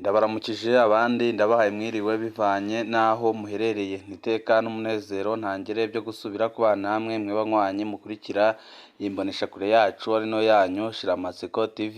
Ndabaramukije abandi ndabahaye mwiriwe bivanye n'aho muherereye, n'iteka n'umunezero ntangere byo gusubira kubana namwe mwe banywanyi mukurikira iyi mboneshakure yacu ari no yanyu Shiramatsiko TV.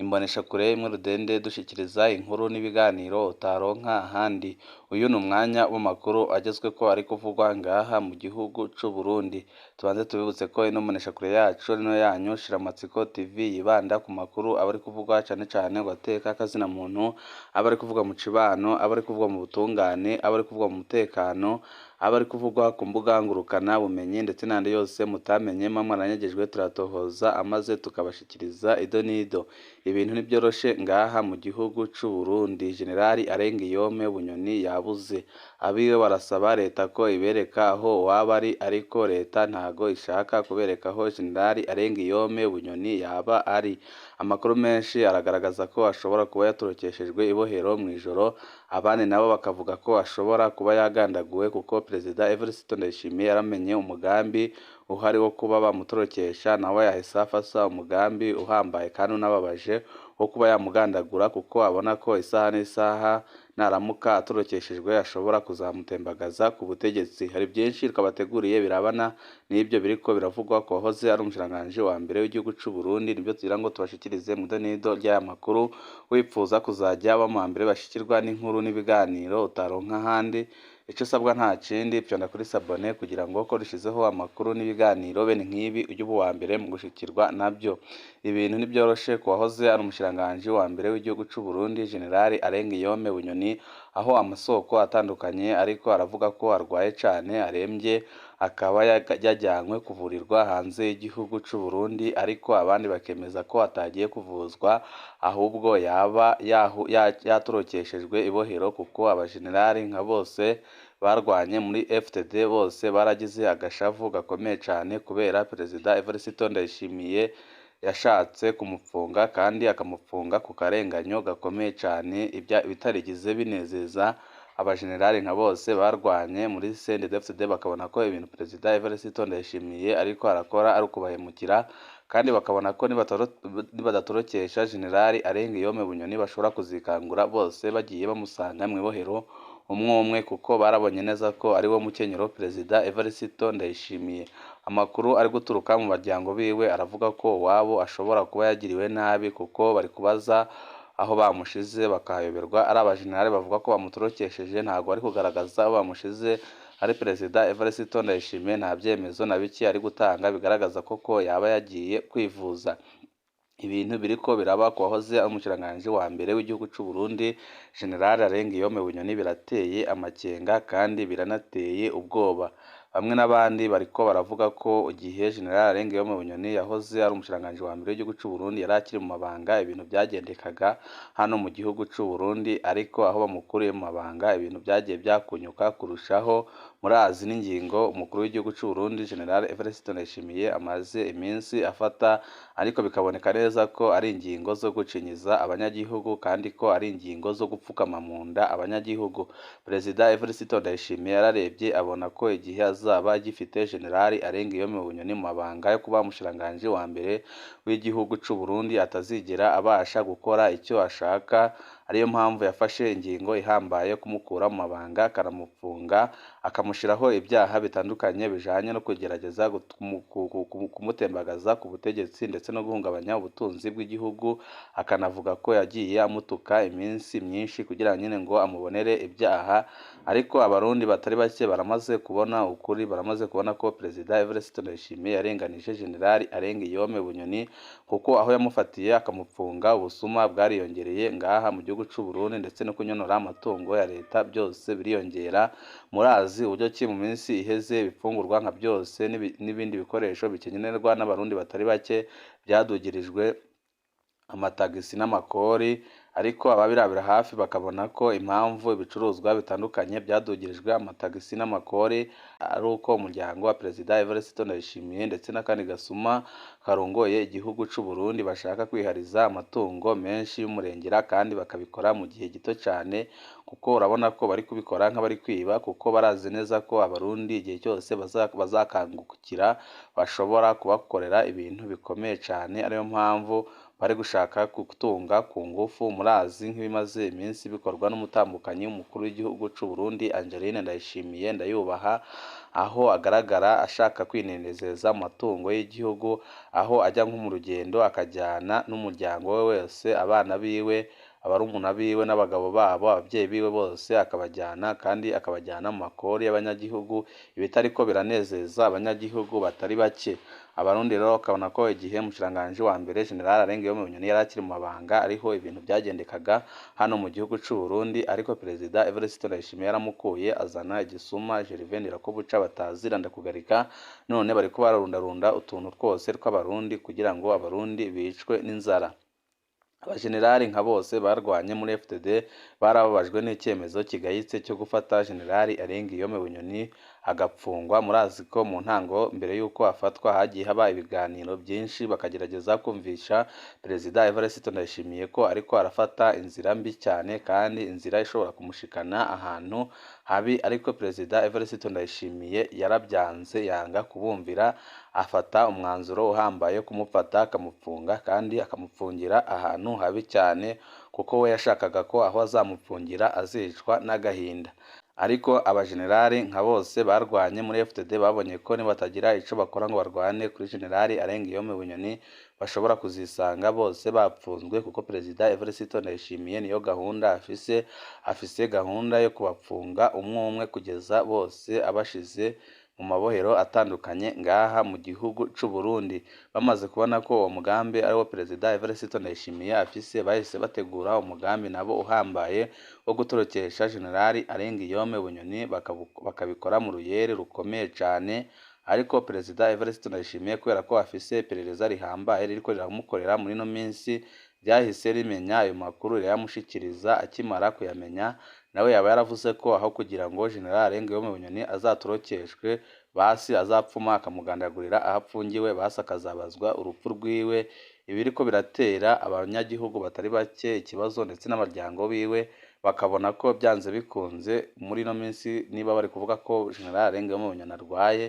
Imboneshakure imwe rudende dushikiriza inkuru n'ibiganiro utaronka ahandi. Uyu ni umwanya w'amakuru agezweko ari kuvugwa ngaha mu gihugu c'u Burundi. Tubanze tubibutse ko ino mboneshakure yacu ari no yanyu Shiramatsiko TV yibanda ku makuru aba ari kuvugwa cane cane ku gateka k'azina muntu, aba ari kuvugwa mu cibano, aba ari kuvugwa mu butungane, aba ari kuvugwa mu mutekano, aba ari kuvugwa ku mbuga ngurukana bumenyi ndetse n'ayandi yose mutamenye muba mwaranyegejwe turatohoza amaze tukabashikiriza ido n'ido. Ibintu ntivyoroshe ngaha mu gihugu c'u Burundi. Jenerali Arengiyome Bunyoni yabuze. Abiwe barasaba leta ko ibereka aho uwaba ari, ariko leta ntago ishaka kubereka aho Jenerali Arengiyome Bunyoni yaba ari. Amakuru menshi aragaragaza ko ashobora kuba yatorokeshejwe ibohero mw'ijoro, abandi nabo bakavuga ko ashobora kuba yagandaguwe kuko Perezida Evariste Ndayishimiye yaramenye umugambi uhari wo kuba bamutorokesha, nawe yahise afata umugambi uhambaye kandi unababaje wo kuba yamugandagura kuko abona ko isaha n'isaha naramuka atorokeshejwe ashobora kuzamutembagaza ku butegetsi. Hari byinshi twabateguriye birabana n'ibyo biriko biravugwa ku wahoze ari umushikiranganji wa mbere w'igihugu c'u Burundi, nivyo tugira ngo tubashikirize mw'ido n'ido ry'aya makuru. Wipfuza kuzajya uba mu bambere bashikirwa n'inkuru n'ibiganiro utaronka ahandi, ico usabwa nta kindi fyonda kuri sabone kugira ngo ko dushizeho amakuru n'ibiganiro bene nk'ibi ujye uba uwa mbere mu gushikirwa navyo. Ibintu ntivyoroshe ku wahoze ari umushikiranganji wa mbere w'igihugu c'u Burundi Jenerali Arengiyome Bunyoni, aho amasoko atandukanye ariko aravuga ko arwaye cane aremvye, akaba yajanywe kuvurirwa hanze y'igihugu c'u Burundi, ariko abandi bakemeza ko atagiye kuvuzwa ahubwo yaba yatorokeshejwe ibohero kuko abajenerali nka bose barwanye muri FDD bose baragize agashavu gakomeye cane kubera Perezida Evariste Ndayishimiye yashatse kumupfunga kandi akamupfunga ku karenganyo gakomeye cane, ibitarigeze binezeza abajenerali nka bose barwanye muri CNDD-FDD, bakabona ko ibintu Perezida Evariste Ndayishimiye ariko arakora ari ukubahemukira, kandi bakabona ko nibadatorokesha Jenerali Arengiyome Bunyoni bashobora kuzikangura bose bagiye bamusanga mw'ibohero umwe umwe, kuko barabonye neza ko ari wo mukenyero Perezida Evariste Ndayishimiye. Amakuru ari guturuka mu baryango biwe aravuga ko uwabo ashobora kuba yagiriwe nabi kuko bari kubaza aho bamushize bakahayoberwa. Ari abajenerali bavuga ko bamutorokesheje ntago bari kugaragaza aho bamushize, ari Perezida Evariste Ndayishimiye nta vyemezo na bike ari gutanga bigaragaza koko yaba yagiye kwivuza. Ibintu biriko biraba ku wahoze ari umushikiranganji wa mbere w'igihugu c'u Burundi Jenerali Arengiyome Bunyoni birateye amakenga kandi biranateye ubwoba. Bamwe n'abandi bariko baravuga ko igihe Jenerali Arengiyome Bunyoni yahoze ari umushikiranganji wa mbere w'igihugu c'u Burundi yari akiri mu mabanga, ibintu vyagendekaga hano mu gihugu c'u Burundi, ariko aho bamukuriye mu mabanga ibintu vyagiye vyakunyuka kurushaho. Murazi n'ingingo umukuru w'igihugu c'u Burundi Jenerali Evariste Ndayishimiye amaze iminsi afata, ariko bikaboneka neza ko ari ingingo zo gucinyiza abanyagihugu kandi ko ari ingingo zo gupfukama mu nda abanyagihugu. Perezida Evariste Ndayishimiye yararebye abona ko igihe azaba agifite Jenerali Arengiyome Bunyoni mu mabanga yo kuba umushikiranganji wa mbere w'igihugu c'u Burundi atazigera abasha gukora icyo ashaka, ariyo mpamvu yafashe ingingo ihambaye yo kumukura mu mabanga akanamufunga, akamushiraho ibyaha bitandukanye bijanye no kugerageza kumutembagaza ku butegetsi ndetse no guhungabanya ubutunzi bw'igihugu, akanavuga ko yagiye amutuka iminsi myinshi kugira nyene ngo amubonere ibyaha. Ariko abarundi batari bake baramaze kubona ukuri, baramaze kubona ko Perezida Evariste Ndayishimiye yarenganije Jenerali Arengiyome Bunyoni, kuko aho yamufatiye akamupfunga ubusuma bwariyongereye ngaha mu gihugu c'u Burundi, ndetse no kunyonora amatungo ya leta byose biriyongera. Murazi uburyo ki mu minsi iheze ibifungurwa nka byose n'ibindi bikoresho bikenerwa n'abarundi batari bake vyadugirijwe amatagisi n'amakori, ariko ababirabira hafi bakabona ko impamvu ibicuruzwa bitandukanye vyadugirijwe amatagisi n'amakori ari uko umuryango wa Perezida Evariste Ndayishimiye ndetse n'akandi gasuma karongoye igihugu c'u Burundi bashaka kwihariza amatungo menshi y'umurengera, kandi bakabikora mu gihe gito cane, kuko urabona ko bari kubikora nk'abari kwiba, kuko barazi neza ko abarundi igihe cyose bazakangukira bashobora kubakorera ibintu bikomeye cane, ariyo mpamvu bari gushaka gutunga ku ngufu. Murazi nk'ibimaze iminsi bikorwa n'umutambukanyi w'umukuru w'igihugu c'u Burundi Angeline Ndayishimiye Ndayubaha, aho agaragara ashaka kwinezeza mu matungo y'igihugu, aho ajya nko mu rugendo akajyana n'umuryango we wese, abana biwe, abarumuna biwe n'abagabo babo, ababyeyi biwe bose akabajyana, kandi akabajyana mu makori y'abanyagihugu, ibitariko biranezeza abanyagihugu batari bake. Abarundi rero bakabona ko igihe umushikiranganji wa mbere General Arengeyome Bunyoni yari akiri mu mabanga ariho ibintu byagendekaga hano mu gihugu c'u Burundi, ariko Perezida Evariste Ndayishimiye yaramukuye azana igisuma Gervais Ndirakobuca batazira ndakugarika, none bariko bararundarunda utuntu twose tw'abarundi kugira ngo abarundi bicwe n'inzara. Abajenerali nka bose barwanye muri FDD barababajwe n'icyemezo kigayitse cyo gufata Generali Arengeyome Bunyoni agapfungwa. Murazi ko mu ntango mbere y'uko afatwa hagiye haba ibiganiro byinshi, bakagerageza kumvisha Perezida Evariste Ndayishimiye ko ariko arafata inzira mbi cyane kandi inzira ishobora kumushikana ahantu habi, ariko Perezida Evariste Ndayishimiye yarabyanze yanga kubumvira, afata umwanzuro uhambaye kumufata akamupfunga kandi akamupfungira ahantu habi cyane, kuko we yashakaga ko aho azamupfungira azicwa n'agahinda. Ariko abajenerali nka bose barwanye muri FDD babonye ko nibatagira ico bakora ngo barwane kuri Generali Arengeyome Bunyoni bashobora kuzisanga bose bapfunzwe, kuko Perezida Evariste Ndayishimiye niyo gahunda afise, afise gahunda yo kubapfunga umwe umwe kugeza bose abashize mu mabohero atandukanye ngaha mu gihugu c'u Burundi. Bamaze kubona ko uwo mugambi ariwo Perezida Evariste Ndayishimiye afise, bahise bategura umugambi nabo uhambaye wo gutorokesha Generali Arengeyome Bunyoni, bakabikora mu ruyeri rukomeye cane. Ariko Perezida Evariste Ndayishimiye kubera ko afise iperereza rihambaye ririko riramukorera muri ino minsi, ryahise rimenya ayo makuru rirayamushikiriza. Akimara kuyamenya nawe yaba yaravuze ko aho kugira ngo General Arengeyome Bunyoni azatorokeshwe, basi azapfuma akamugandagurira aho apfungiwe, basi akazabazwa urupfu rwiwe. Ibiriko biratera abanyagihugu batari bake ikibazo ndetse n'abaryango biwe, bakabona ko byanze bikunze muri ino minsi niba bari kuvuga ko General Arengeyome Bunyoni arwaye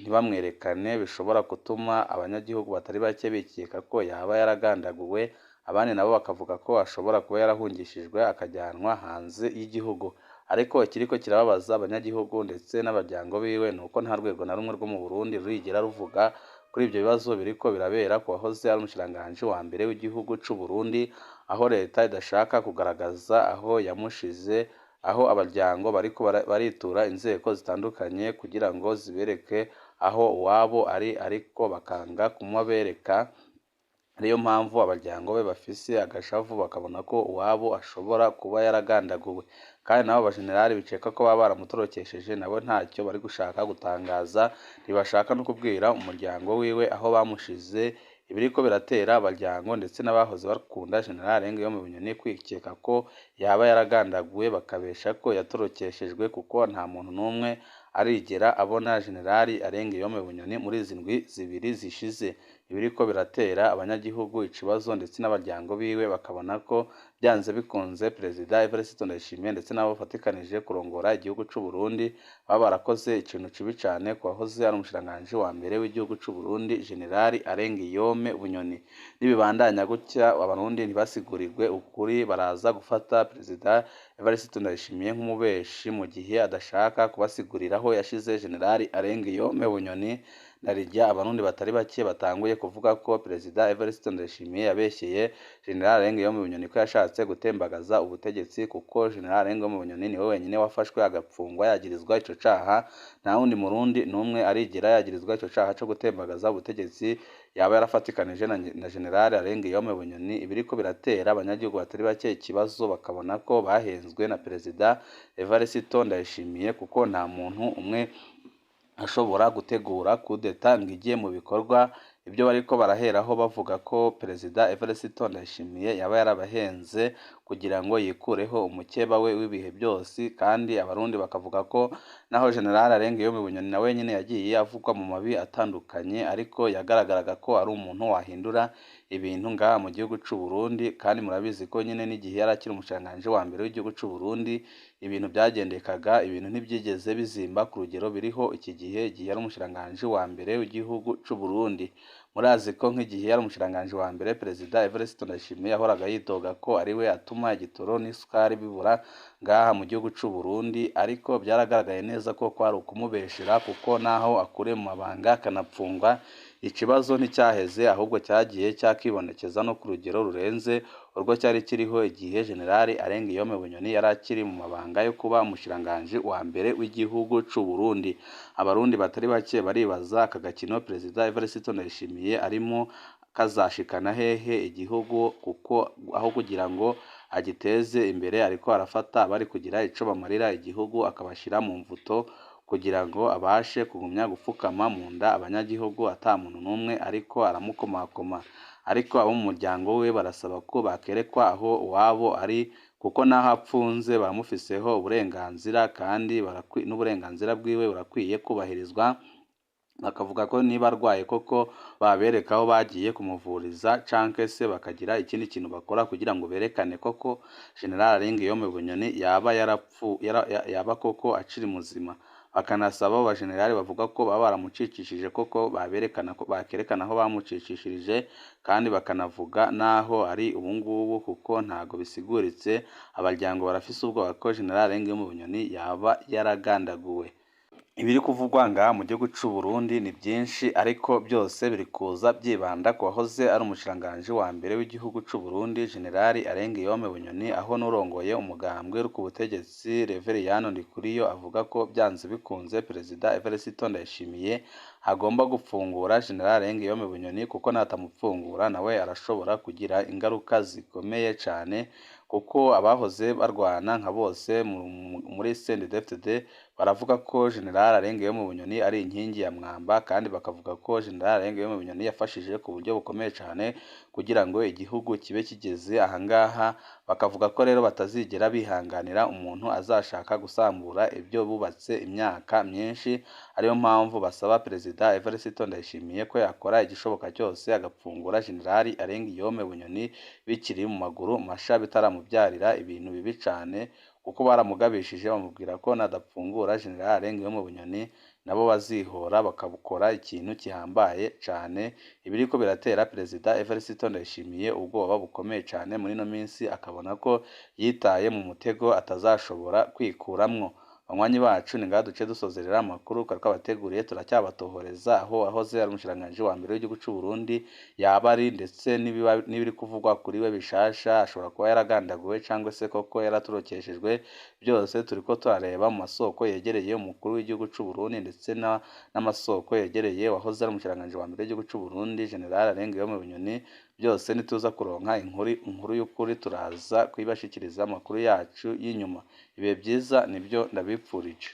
ntibamwerekane, bishobora gutuma abanyagihugu batari bake bikeka ko yaba yaragandaguwe, abandi nabo bakavuga ko ashobora kuba yarahungishijwe akajyanwa hanze y'igihugu. Ariko ikiriko kirababaza abanyagihugu ndetse n'abaryango biwe ni uko nta rwego na rumwe rwo mu Burundi rurigera ruvuga kuri ibyo bibazo biriko birabera ku wahoze ari umushikiranganji wa mbere w'igihugu c'u Burundi, aho leta idashaka kugaragaza aho yamushize, aho abaryango bariko baritura inzego zitandukanye kugira ngo zibereke aho uwabo ari, ariko bakanga kumubereka. Ariyo mpamvu abaryango be bafise agashavu, bakabona ko uwabo ashobora kuba yaragandaguwe. Kandi nabo bajenerali bikeka ko baba baramutorokesheje nabo ntacyo bari gushaka gutangaza, ntibashaka no kubwira umuryango wiwe aho bamushize. Ibiriko biratera abaryango ndetse n'abahoze bakunda General Arengeyome Bunyoni kwikeka ko yaba yaragandaguwe, bakabesha ko yatorokeshejwe, kuko nta muntu n'umwe arigera abona General Arengeyome Bunyoni muri izi ndwi zibiri zishize. Ibiriko biratera abanyagihugu ikibazo ndetse n'abaryango biwe, bakabona ko byanze bikunze Perezida Evariste Ndayishimiye ndetse n'abo bafatikanije kurongora igihugu c'u Burundi baba barakoze ikintu kibi cane ku wahoze ari umushikiranganji wa mbere w'igihugu c'u Burundi General Arengeyome Bunyoni. Nibibandanya gutya abarundi ntibasigurirwe ukuri, baraza gufata Perezida Evariste Ndayishimiye nk'umubeshi mu gihe adashaka kubasigurira aho yashize General Arengeyome Bunyoni. Narirya abarundi batari bake batanguye kuvuga ko Perezida Evariste Ndayishimiye yabeshyeye General Arengeyome Bunyoni ko yashatse gutembagaza ubutegetsi, kuko General Arengeyome Bunyoni niwe wenyine wafashwe agapfungwa yagirizwa ico caha. Nta wundi murundi n'umwe arigera yagirizwa ico caha co gutembagaza ubutegetsi yaba yarafatikanije na General Arengeyome Bunyoni. Ibiriko biratera abanyagihugu batari bake ikibazo, bakabona ko bahenzwe na Perezida Evariste Ndayishimiye, kuko nta muntu umwe ashobora gutegura kudeta ngo ijye mu bikorwa. Ibyo bariko baraheraho bavuga ko Perezida Evariste Ndayishimiye yaba yarabahenze kugira ngo yikureho umukeba we w'ibihe byose, kandi abarundi bakavuga ko naho General Arengeyome Bunyoni na wenyine yagiye avugwa mu mabi atandukanye, ariko yagaragaraga ko ari umuntu wahindura ibintu ngaha mu gihugu c'u Burundi. Kandi murabizi ko nyine n'igihe yari akiri umushikiranganji wa mbere w'igihugu c'u Burundi ibintu byagendekaga, ibintu ntibyigeze bizimba ku rugero biriho iki gihe, igihe yari umushikiranganji wa mbere w'igihugu c'u Burundi. Murazi ko nk'igihe yari umushikiranganji wa mbere, Perezida Evariste Ndayishimiye yahoraga yidoga ko ariwe atuma igitoro n'isukari bibura ngaha mu gihugu c'u Burundi, ariko byaragaragaye neza ko kwari ukumubeshera, kuko naho akuriye mu mabanga akanapfungwa, ikibazo nticyaheze, ahubwo cyagiye cyakibonekeza no ku rugero rurenze urwo cyari kiriho igihe General Alain Guillaume Bunyoni yari akiri mu mabanga yo kuba umushikiranganji wa mbere w'igihugu c'u Burundi. Abarundi batari bake baribaza aka gakino Perezida Evariste Ndayishimiye arimo kazashikana hehe igihugu, kuko aho kugira ngo agiteze imbere ariko arafata abari kugira ico bamarira igihugu akabashira mu mvuto kugira ngo abashe kugumya gupfukama mu nda abanyagihugu ata muntu n'umwe ariko aramukomakoma. Ariko abo mu muryango we barasaba ko bakerekwa aho uwabo ari, kuko naho apfunze baramufiseho uburenganzira, kandi n'uburenganzira bwiwe burakwiye kubahirizwa. Bakavuga ko niba arwaye koko babereka aho bagiye kumuvuriza, canke se bakagira ikindi kintu bakora kugira ngo berekane koko General Alain Guillaume Bunyoni yaba yaba koko akiri muzima. Bakanasaba abo bajenerali bavuga ko baba baramucicishije koko baberekana ko bakerekana aho bamucicishirije, kandi bakanavuga naho ari ubungubu, kuko ntago bisiguritse. Abaryango barafise ubwoba ko General Alain Guillaume Bunyoni yaba yaragandaguwe. Ibiri kuvugwa ngaha mu gihugu c'u Burundi ni byinshi, ariko byose biri kuza byibanda ku wahoze ari umushikiranganji wa mbere w'igihugu c'u Burundi General Alain Guillaume Bunyoni, aho n'urongoye umugambwe uri ku butegetsi Reveriyano Ndikuriyo avuga ko byanze bikunze Perezida Evariste Ndayishimiye agomba gupfungura General Alain Guillaume Bunyoni, kuko natamupfungura nawe arashobora kugira ingaruka zikomeye cane, kuko abahoze barwana nka bose muri CNDD-FDD baravuga ko General Alain Guillaume Bunyoni ari inkingi ya mwamba, kandi bakavuga ko General Alain Guillaume Bunyoni yafashije ku buryo bukomeye cane kugira ngo igihugu kibe kigeze ahangaha. Bakavuga ko rero batazigera bihanganira umuntu azashaka gusambura ibyo bubatse imyaka myinshi, ariyo mpamvu basaba Perezida Evariste Ndayishimiye ko yakora igishoboka cyose agapfungura General Alain Guillaume Bunyoni bikiri mu maguru masha, bitaramubyarira ibintu bibi cane, kuko baramugabishije bamubwira ko nadapfungura General Alain Guillaume Bunyoni nabo bazihora bakabukora ikintu gihambaye cane. Ibiriko biratera Perezida Evariste Ndayishimiye ubwoba bukomeye cane muri ino minsi, akabona ko yitaye mu mutego atazashobora kwikuramwo. Banywanyi bacu, ni ngaha duce dusozerera amakuru twari twabateguriye, turacyabatohoreza aho wahoze ari umushikiranganji wa mbere w'igihugu c'u Burundi yaba ari, ndetse n'ibiri kuvugwa kuri we bishasha, ashobora kuba yaragandaguwe cangwa se koko yaratorokeshejwe. Byose turiko turareba mu masoko yegereye umukuru w'igihugu c'u Burundi, ndetse n'amasoko yegereye wahoze ari umushikiranganji wa mbere w'igihugu c'u Burundi General Alain Guillaume Bunyoni. Byose nituza kuronka inkuru y'ukuri turaza kuyibashikiriza amakuru yacu y'inyuma. Ibihe byiza nibyo ndabipfurije.